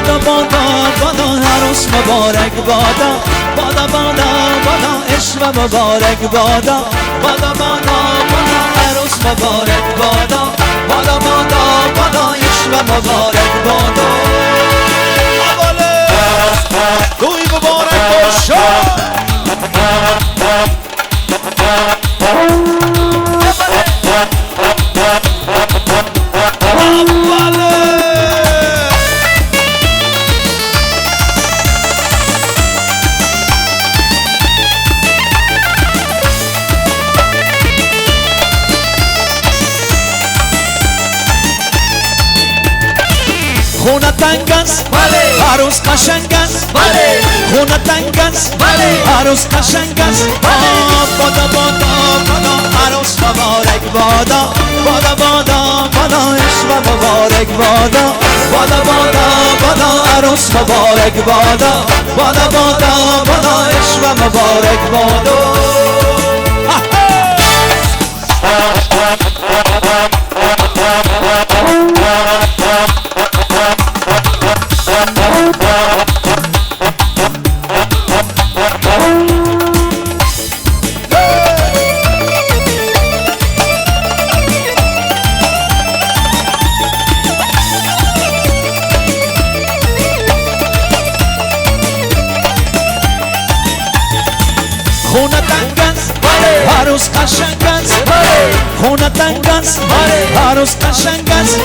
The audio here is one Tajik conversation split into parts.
بادا بادا بادا عروس مبارک بادا بادا بادا بادا عشق مبارک بادا بادا بادا بادا عروس مبارک بادا بادا بادا بادا عشق مبارک بادا اوله دوی مبارک باشه. خونه تنگ است عروس قشنگ است خونه تنگ است عروس قشنگ است بادا بادا بادا عروس مبارک بادا بادا بادا بادا عشق مبارک بادا بادا بادا بادا عروس مبارک بادا بادا بادا بادا عشق مبارک بادا. خونه تنگ است عروس قشنگ است خونه تنگ است عروس قشنگ است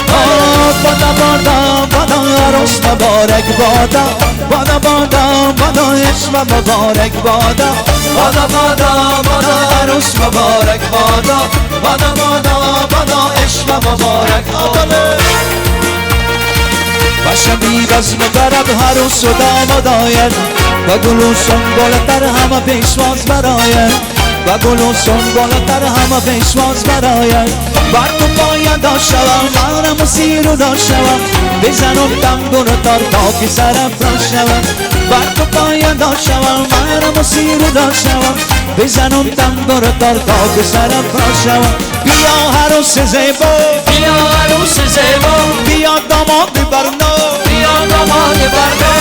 بادا بادا بادا عروس مبارک بادا بادا بادا بادا عشق مبارک بادا بادا بادا بادا عروس مبارک بادا بادا بادا بادا عشق مبارک بادا. باشمی بزم برب عروس و داماد آید و گل و سنبل تر همه پیشواز براید و گل و سنبل تر همه پیشواز براید. بر تو باید داشتم منم و سیر و داشتم بزنم تنبور تار تا که سرم را شوم. بر تو باید داشتم منم و سیر و داشتم بزنم تنبور تار تا که سرم را شوم. بیا عروس زیبا بیا عروس زیبا بیا داماد برنا بیا داماد برنا.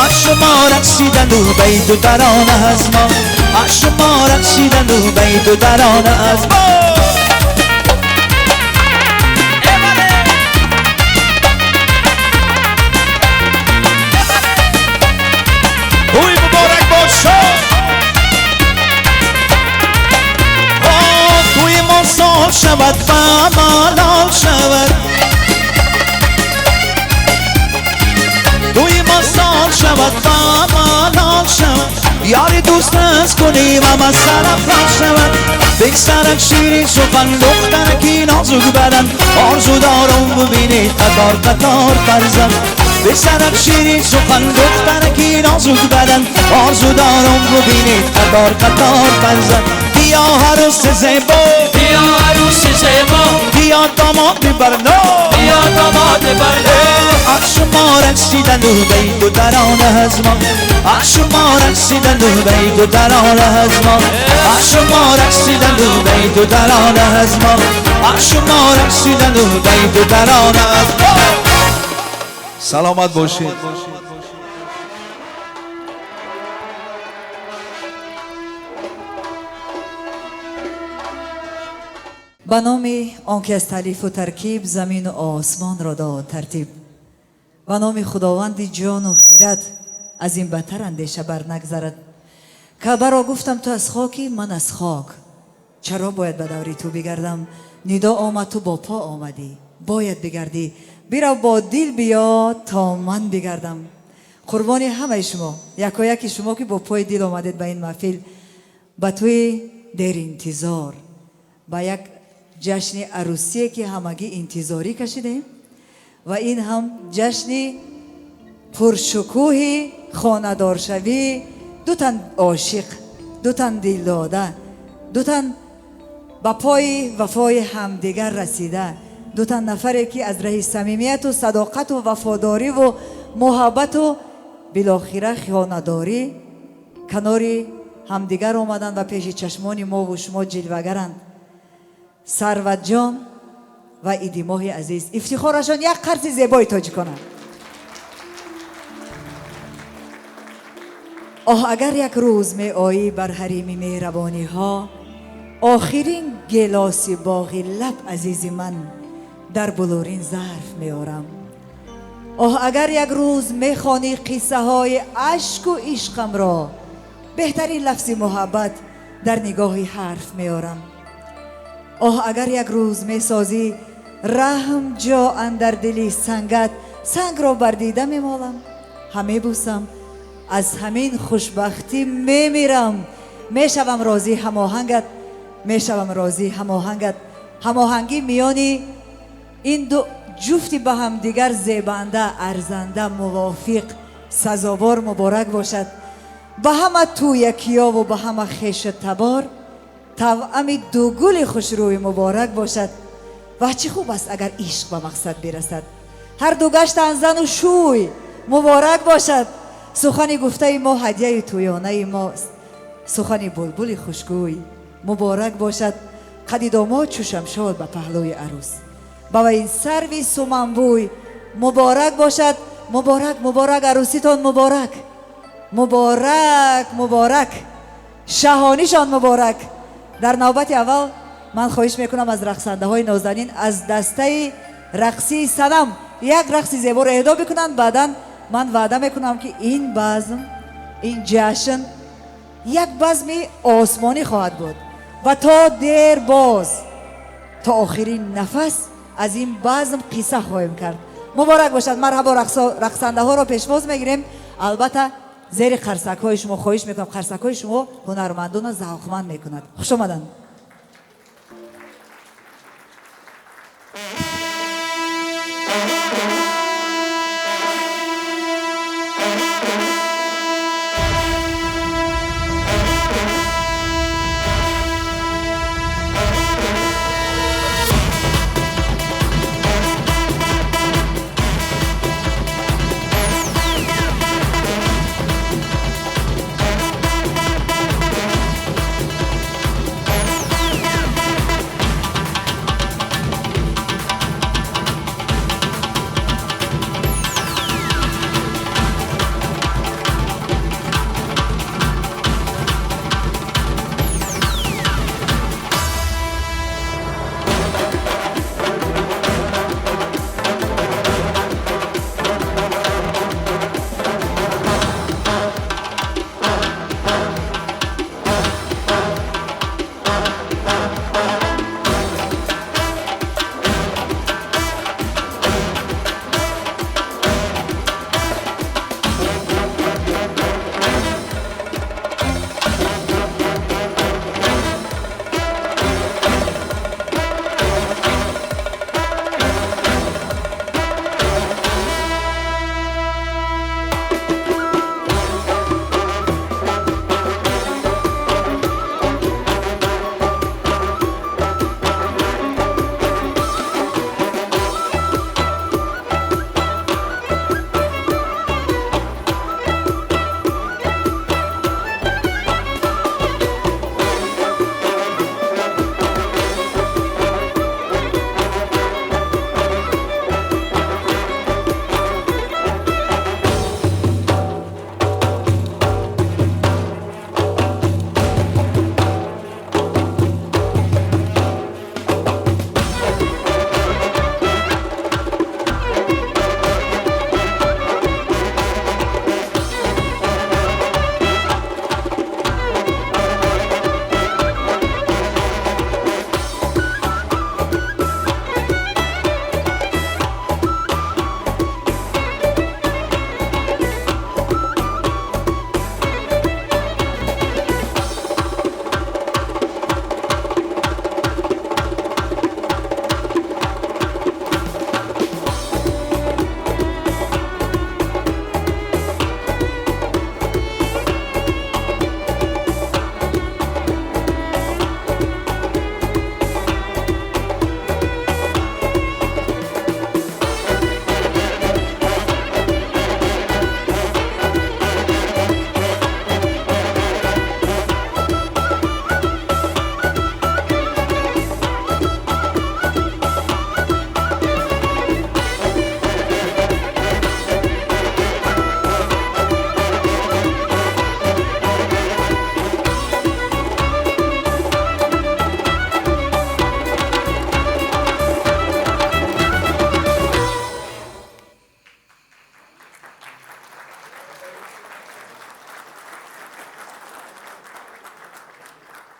از شما رقصیدن و بیت و ترانه از ما از شما رقصیدن و بیت و ترانه از ما. دوی مبارک باشه. توی ما سال شود و مالال شود توی ما سال شود و مالال شود یاری دوست از کنیم هم از سرم را شود. بگسرک شیرین سخن دخترکی نازک بدن آرزو دارم ببینید قطار قطار فرزند. بسرک شیرین سخن دخترکی نازک بدن آرزو دارم ببینید قطار قطار فرزند. بیا عروس زیبا بیا عروس زیبا بیا داماد برنا بیا داماد برنا. از شما رقصیدن و بیت و ترانه از ما از شما رقصیدن و بیت و ترانه از ما از شما رقصیدن و بیت و ترانه از ما از شما رقصیدن و بیت و ترانه از ما. سلامت باشید. به نام آنکه از تالیف و ترکیب زمین و آسمان را داد ترتیب، به نام خداوند جان و خیرت از این بتر اندیشه بر نگذرد. کعبه را گفتم تو از خاکی من از خاک، چرا باید به دوری تو بگردم؟ ندا آمد تو با پا آمدی، باید بگردی، بیرو با دل بیا تا من بگردم. قربان همه شما، یکایک شما که با پای دل آمدید به این محفل، به توی دیر انتظار، به یک جشن عروسیه که همگی انتظاری کشیدیم و این هم جشن پرشکوه خانه‌دارشوی دو تن عاشق، دو تن دل داده، دو تن به پای وفای همدیگر رسیده، دو تن نفری که از راه صمیمیت و صداقت و وفاداری و محبت و بالاخره خانه‌داری کنار همدیگر آمدند و پیش چشمان ما و شما جلوه‌گرند. ثروت جان و ایدی ماه عزیز، افتخارشان یک قرص زیبای تاجیکانند. Оҳ агар як рӯз меоӣ бар ҳарими меҳрабониҳо, охирин гелоси боғи лаб азизи ман дар булурин зарф меорам. Оҳ агар як рӯз мехонӣ қиссаҳои ашку ишқамро, беҳтарин лафзи муҳаббат дар нигоҳи ҳарф меорам. Оҳ агар як рӯз месозӣ раҳм ҷо андар дили сангат, сангро бар дида мемолам, ҳамебӯсам, аз ҳамин хушбахтӣ мемирам. Мешавам розӣ ҳамоҳангат, мешавам розӣ ҳамоҳангат. Ҳамоҳангӣ миёни ин ду ҷуфти ба ҳамдигар зебанда, арзанда, мувофиқ, сазовор муборак бошад. Ба ҳама тӯякиёву ба ҳама хешу табор тавъами дугули хушрӯй муборак бошад. Ва чӣ хуб аст агар ишқ ба мақсад бирасад. Ҳар ду гаштан зану шӯй муборак бошад. Сухани гуфтаи мо ҳадияи тӯёнаи мост. Сухани булбули хушгӯй муборак бошад. Қади домод чу шамшод ба паҳлӯи арӯс, ба ваин сарви суманбӯй муборак бошад. Муборак, муборак, арӯситон муборак, муборак, муборак, шаҳонишон муборак. Дар навбати аввал ман хоҳиш мекунам аз рақсандаҳои нозанин аз дастаи рақсии Санам як рақси зеборо эҳдо бикунанд. Баъдан ман ваъда мекунам ки ин базм, ин ҷашн як базми осмонӣ хоҳад буд ва то дер боз, то охирин нафас аз ин базм қисса хоҳем кард. Муборак бошад. Марҳабо, рақсандаҳоро пешвоз мегирем. Албатта зери қарсакҳои шумо хоҳиш мекунам, қарсакҳои шумо ҳунармандонро завқманд мекунад. Хуш омаданд.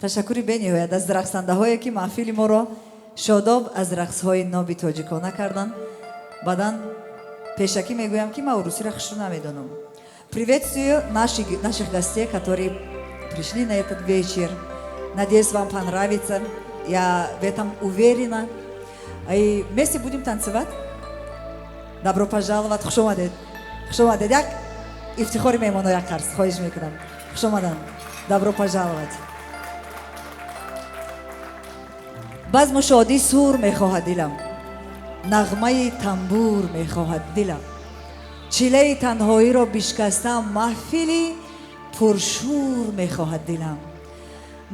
Ташаккури бениҳоят аз рақсандаҳое, ки маҳфили моро шодоб аз рақсҳои ноби тоҷикона карданд. Баъдан пешакӣ мегӯям, ки ман урусиро хушрӯ намедонам. Приветствую наших гостей, которые пришли на этот вечер. Надеюсь, вам понравится. Я в этом уверена. И вместе будем танцевать. Добро пожаловать. Хуш омадед. Хуш омадед. Як ифтихори меҳмоно, як қарс. Хоҳиш мекунам. Хуш омадан. Добро пожаловать. Базму шодӣ сур мехоҳад дилам. Нағмаи тамбур мехоҳад дилам. Чилаи танҳоиро бишкастам, маҳфили пуршӯр мехоҳад дилам.